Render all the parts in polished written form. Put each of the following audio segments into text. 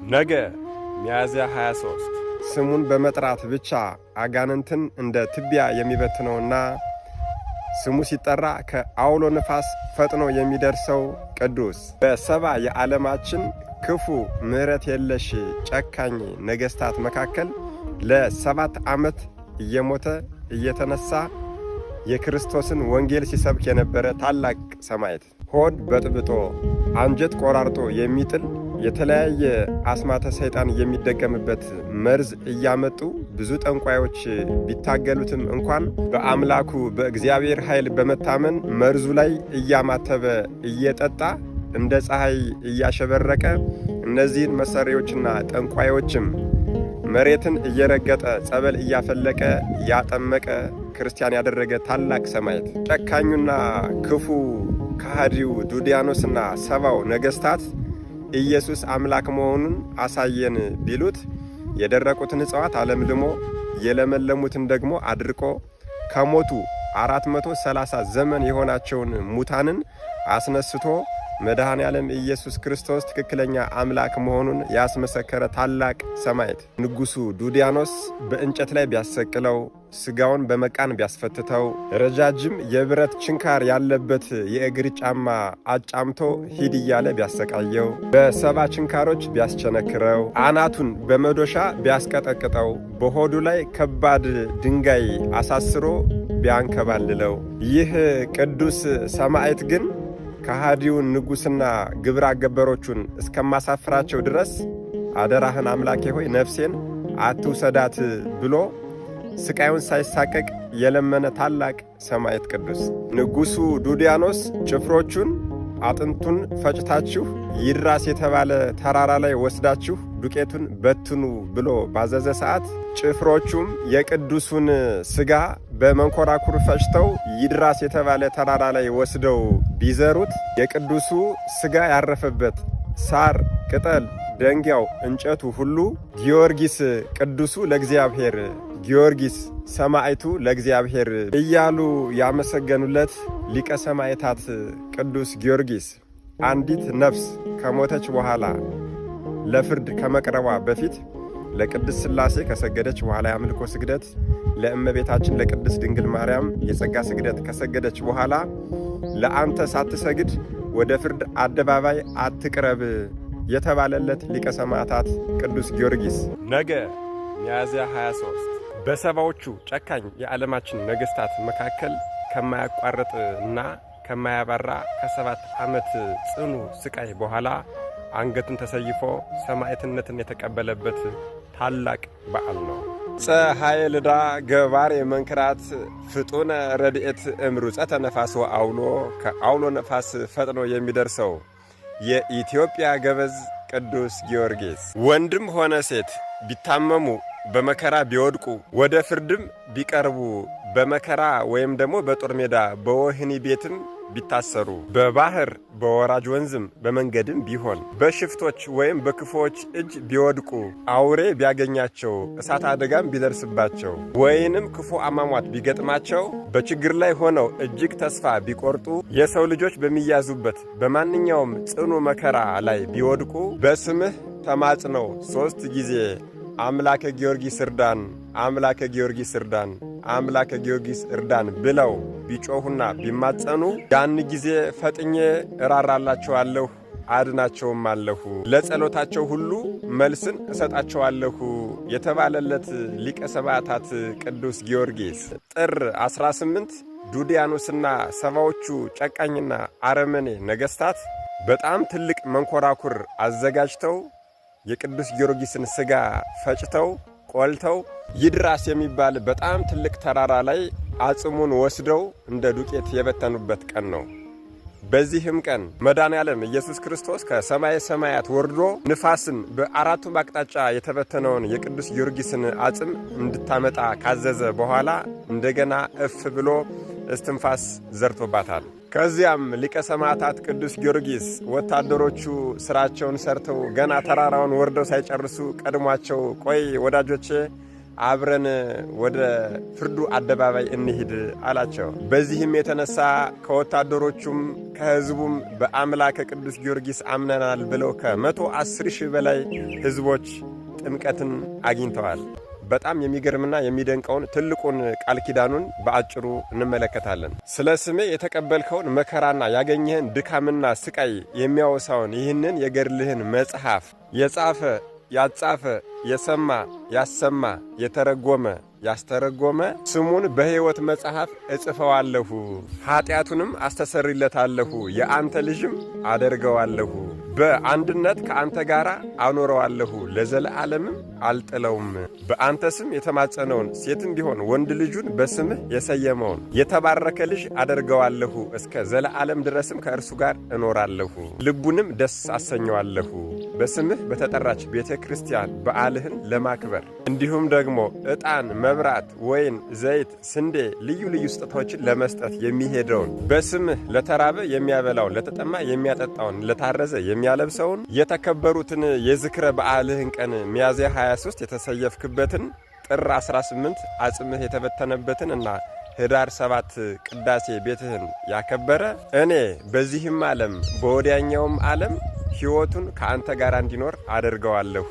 ነገ ሚያዝያ 23 ስሙን በመጥራት ብቻ አጋንንትን እንደ ትቢያ የሚበትነውና ስሙ ሲጠራ ከአውሎ ነፋስ ፈጥኖ የሚደርሰው ቅዱስ፣ በ70 የዓለማችን ክፉ ምሕረት የለሽ ጨካኝ ነገሥታት መካከል ለ7 ዓመት እየሞተ እየተነሳ የክርስቶስን ወንጌል ሲሰብክ የነበረ ታላቅ ሰማዕት፣ ሆድ በጥብጦ አንጀት ቆራርጦ የሚጥል የተለያየ አስማተ ሰይጣን የሚደገምበት መርዝ እያመጡ ብዙ ጠንቋዮች ቢታገሉትም እንኳን በአምላኩ በእግዚአብሔር ኃይል በመታመን መርዙ ላይ እያማተበ እየጠጣ እንደ ፀሐይ እያሸበረቀ እነዚህን መሰሪዎችና ጠንቋዮችም መሬትን እየረገጠ ጸበል እያፈለቀ ያጠመቀ፣ ክርስቲያን ያደረገ ታላቅ ሰማዕት፣ ጨካኙና ክፉ ከሃዲው ዱዲያኖስና 70ው ነገሥታት ኢየሱስ አምላክ መሆኑን አሳየን ቢሉት የደረቁትን እጽዋት አለምልሞ የለመለሙትን ደግሞ አድርቆ ከሞቱ 430 ዘመን የሆናቸውን ሙታንን አስነስቶ መድኃኔ ዓለም ኢየሱስ ክርስቶስ ትክክለኛ አምላክ መሆኑን ያስመሰከረ ታላቅ ሰማዕት፣ ንጉሡ ዱዲያኖስ በእንጨት ላይ ቢያሰቅለው፣ ስጋውን በመቃን ቢያስፈትተው፣ ረጃጅም የብረት ችንካር ያለበት የእግር ጫማ አጫምቶ ሂድ እያለ ቢያሰቃየው፣ በ70 ችንካሮች ቢያስቸነክረው፣ አናቱን በመዶሻ ቢያስቀጠቅጠው፣ በሆዱ ላይ ከባድ ድንጋይ አሳስሮ ቢያንከባልለው፣ ይህ ቅዱስ ሰማዕት ግን ከሃዲውን ንጉሥና ግብረ አበሮቹን እስከማሳፍራቸው ድረስ አደራህን አምላኬ ሆይ ነፍሴን አትውሰዳት ብሎ ስቃዩን ሳይሳቀቅ የለመነ ታላቅ ሰማዕት ቅዱስ፣ ንጉሡ ዱዲያኖስ ጭፍሮቹን አጥንቱን ፈጭታችሁ ይድራስ የተባለ ተራራ ላይ ወስዳችሁ ዱቄቱን በትኑ ብሎ ባዘዘ ሰዓት ጭፍሮቹም የቅዱሱን ስጋ በመንኮራኩር ፈጭተው ይድራስ የተባለ ተራራ ላይ ወስደው ቢዘሩት የቅዱሱ ስጋ ያረፈበት ሳር፣ ቅጠል፣ ደንጊያው፣ እንጨቱ ሁሉ ጊዮርጊስ ቅዱሱ ለእግዚአብሔር፣ ጊዮርጊስ ሰማዕቱ ለእግዚአብሔር እያሉ ያመሰገኑለት ሊቀ ሰማዕታት ቅዱስ ጊዮርጊስ፣ አንዲት ነፍስ ከሞተች በኋላ ለፍርድ ከመቅረቧ በፊት ለቅድስት ሥላሴ ከሰገደች በኋላ የአምልኮ ስግደት፣ ለእመቤታችን ለቅድስት ድንግል ማርያም የጸጋ ስግደት ከሰገደች በኋላ ለአንተ ሳትሰግድ ወደ ፍርድ አደባባይ አትቅረብ የተባለለት ሊቀ ሰማዕታት ቅዱስ ጊዮርጊስ፣ ነገ ሚያዝያ 23 በ70ዎቹ ጨካኝ የዓለማችን ነገሥታት መካከል ከማያቋርጥ እና ከማያባራ ከ7 ዓመት ጽኑ ስቃይ በኋላ አንገቱን ተሰይፎ ሰማዕትነትን የተቀበለበት ታላቅ በዓል ነው። ፀሐይ ልዳ ገባሬ መንክራት ፍጡነ ረድኤት እምሩፀተ ነፋስ አውሎ፣ ከአውሎ ነፋስ ፈጥኖ የሚደርሰው የኢትዮጵያ ገበዝ ቅዱስ ጊዮርጊስ፣ ወንድም ሆነ ሴት ቢታመሙ፣ በመከራ ቢወድቁ፣ ወደ ፍርድም ቢቀርቡ፣ በመከራ ወይም ደግሞ በጦር ሜዳ በወህኒ ቤትም ቢታሰሩ፣ በባህር በወራጅ ወንዝም በመንገድም ቢሆን በሽፍቶች ወይም በክፉዎች እጅ ቢወድቁ፣ አውሬ ቢያገኛቸው፣ እሳት አደጋም ቢደርስባቸው፣ ወይንም ክፉ አሟሟት ቢገጥማቸው፣ በችግር ላይ ሆነው እጅግ ተስፋ ቢቆርጡ፣ የሰው ልጆች በሚያዙበት በማንኛውም ጽኑ መከራ ላይ ቢወድቁ፣ በስምህ ተማጽነው ሦስት ጊዜ አምላከ ጊዮርጊስ እርዳን፣ አምላከ ጊዮርጊስ እርዳን፣ አምላከ ጊዮርጊስ እርዳን ብለው ቢጮሁና ቢማጸኑ ያን ጊዜ ፈጥኜ እራራላቸዋለሁ፣ አድናቸውም አለሁ፣ ለጸሎታቸው ሁሉ መልስን እሰጣቸዋለሁ የተባለለት ሊቀ ሰማዕታት ቅዱስ ጊዮርጊስ፣ ጥር 18 ዱዲያኖስና 70ዎቹ ጨካኝና አረመኔ ነገሥታት በጣም ትልቅ መንኮራኩር አዘጋጅተው የቅዱስ ጊዮርጊስን ስጋ ፈጭተው ቆልተው ይድራስ የሚባል በጣም ትልቅ ተራራ ላይ አጽሙን ወስደው እንደ ዱቄት የበተኑበት ቀን ነው። በዚህም ቀን መድኃኔ ዓለም ኢየሱስ ክርስቶስ ከሰማየ ሰማያት ወርዶ ንፋስን በአራቱም አቅጣጫ የተበተነውን የቅዱስ ጊዮርጊስን አጽም እንድታመጣ ካዘዘ በኋላ እንደገና እፍ ብሎ እስትንፋስ ዘርቶባታል። ከዚያም ሊቀ ሰማዕታት ቅዱስ ጊዮርጊስ ወታደሮቹ ስራቸውን ሰርተው ገና ተራራውን ወርደው ሳይጨርሱ ቀድሟቸው ቆይ ወዳጆቼ፣ አብረን ወደ ፍርዱ አደባባይ እንሂድ አላቸው። በዚህም የተነሳ ከወታደሮቹም ከሕዝቡም በአምላከ ቅዱስ ጊዮርጊስ አምነናል ብለው ከ110,000 በላይ ሕዝቦች ጥምቀትን አግኝተዋል። በጣም የሚገርምና የሚደንቀውን ትልቁን ቃል ኪዳኑን በአጭሩ እንመለከታለን። ስለ ስሜ የተቀበልከውን መከራና ያገኘህን ድካምና ስቃይ የሚያወሳውን ይህንን የገድልህን መጽሐፍ የጻፈ፣ ያጻፈ፣ የሰማ፣ ያሰማ፣ የተረጎመ፣ ያስተረጎመ ስሙን በሕይወት መጽሐፍ እጽፈዋለሁ፣ ኀጢአቱንም አስተሰርይለታለሁ፣ የአንተ ልጅም አደርገዋለሁ፣ በአንድነት ከአንተ ጋር አኖረዋለሁ፣ ለዘለዓለምም አልጥለውም። በአንተ ስም የተማጸነውን ሴትም ቢሆን ወንድ ልጁን በስምህ የሰየመውን የተባረከ ልጅ አደርገዋለሁ፣ እስከ ዘለዓለም ድረስም ከእርሱ ጋር እኖራለሁ፣ ልቡንም ደስ አሰኘዋለሁ። በስምህ በተጠራች ቤተ ክርስቲያን በዓልህን ለማክበር እንዲሁም ደግሞ ዕጣን፣ መብራት፣ ወይን፣ ዘይት፣ ስንዴ፣ ልዩ ልዩ ስጦታዎችን ለመስጠት የሚሄደውን፣ በስምህ ለተራበ የሚያበላውን፣ ለተጠማ የሚያጠጣውን፣ ለታረዘ የሚያለብሰውን፣ የተከበሩትን የዝክረ በዓልህን ቀን ሚያዝያ 23 የተሰየፍክበትን፣ ጥር 18 አጽምህ የተበተነበትን እና ህዳር 7 ቅዳሴ ቤትህን ያከበረ እኔ በዚህም ዓለም በወዲያኛውም ዓለም ሕይወቱን ከአንተ ጋር እንዲኖር አደርገዋለሁ።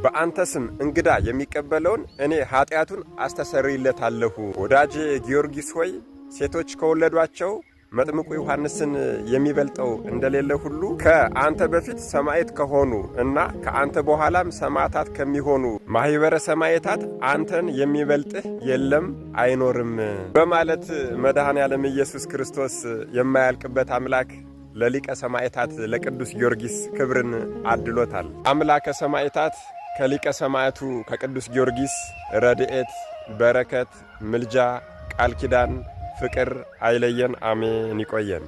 በአንተ ስም እንግዳ የሚቀበለውን እኔ ኀጢአቱን አስተሰርይለታለሁ። ወዳጄ ጊዮርጊስ ሆይ፣ ሴቶች ከወለዷቸው መጥምቁ ዮሐንስን የሚበልጠው እንደሌለ ሁሉ ከአንተ በፊት ሰማዕት ከሆኑ እና ከአንተ በኋላም ሰማዕታት ከሚሆኑ ማኅበረ ሰማዕታት አንተን የሚበልጥህ የለም አይኖርም በማለት መድኃኔ ዓለም ኢየሱስ ክርስቶስ የማያልቅበት አምላክ ለሊቀ ሰማዕታት ለቅዱስ ጊዮርጊስ ክብርን አድሎታል። አምላከ ሰማዕታት ከሊቀ ሰማዕቱ ከቅዱስ ጊዮርጊስ ረድኤት፣ በረከት፣ ምልጃ፣ ቃል ኪዳን፣ ፍቅር አይለየን። አሜን። ይቆየን።